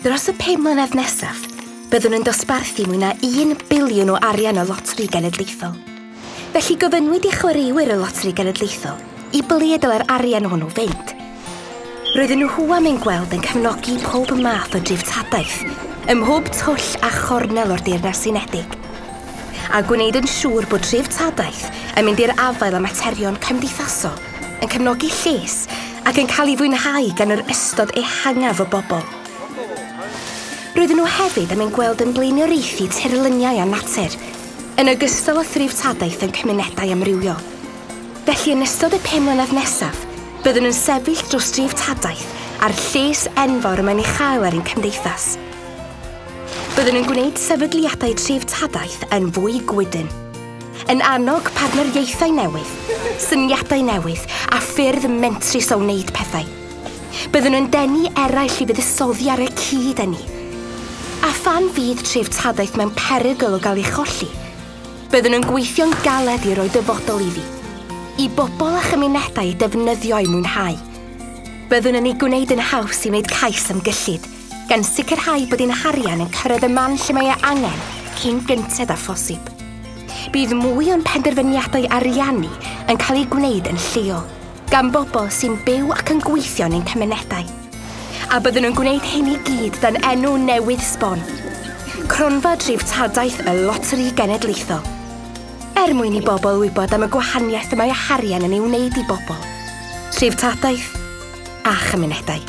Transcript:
Dros y 5 mlynedd nesaf, byddwn yn dosbarthu mwy na 1 biliwn o arian y Loteri Genedlaethol. Felly gofynnwyd i chwaraewyr y Loteri Genedlaethol i ble dylai'r arian hwnnw fynd. Roedden nhw am ein gweld yn cefnogi pob math o dreftadaeth ym mhob twll a chornel o'r Deyrnas Unedig, a gwneud yn siŵr bod treftadaeth yn mynd i'r afael â materion cymdeithasol, yn cefnogi lles ac yn cael ei fwynhau gan yr ystod ehangaf o bobl. Roedden nhw hefyd am ein gweld yn blaenoriaethu tirluniau a natur, yn ogystal â threftadaeth yn cymunedau amrywiol. Felly yn ystod y 5 mlynedd nesaf, byddwn yn sefyll dros dreftadaeth a'r lles enfawr y mae'n ei chael ar ein cymdeithas. Byddwn yn gwneud sefydliadau treftadaeth yn fwy gwydn, yn annog partneriaethau newydd, syniadau newydd a ffyrdd mentrus o wneud pethau. Byddwn yn denu eraill i fuddsoddi ar y cyd â ni. A phan fydd treftadaeth mewn perygl o gael ei cholli, byddwn yn gweithio'n galed i roi dyfodol iddi, i bobl a chymunedau ei defnyddio i mwynhau. Byddwn yn ei gwneud yn haws i wneud cais am gyllid, gan sicrhau bod ein harian yn cyrraedd y man lle mae ei angen cyn gynted â phosib. Bydd mwy o'n penderfyniadau ariannu yn cael eu gwneud yn lleol, gan bobl sy'n byw ac yn gweithio yn ein cymunedau. A byddwn yn gwneud hyn i gyd dan enw newydd sbon, Cronfa Dreftadaeth y Loteri Genedlaethol. Er mwyn i bobl wybod am y gwahaniaeth y mae harian yn ei wneud i bobl, treftadaeth a chymunedau.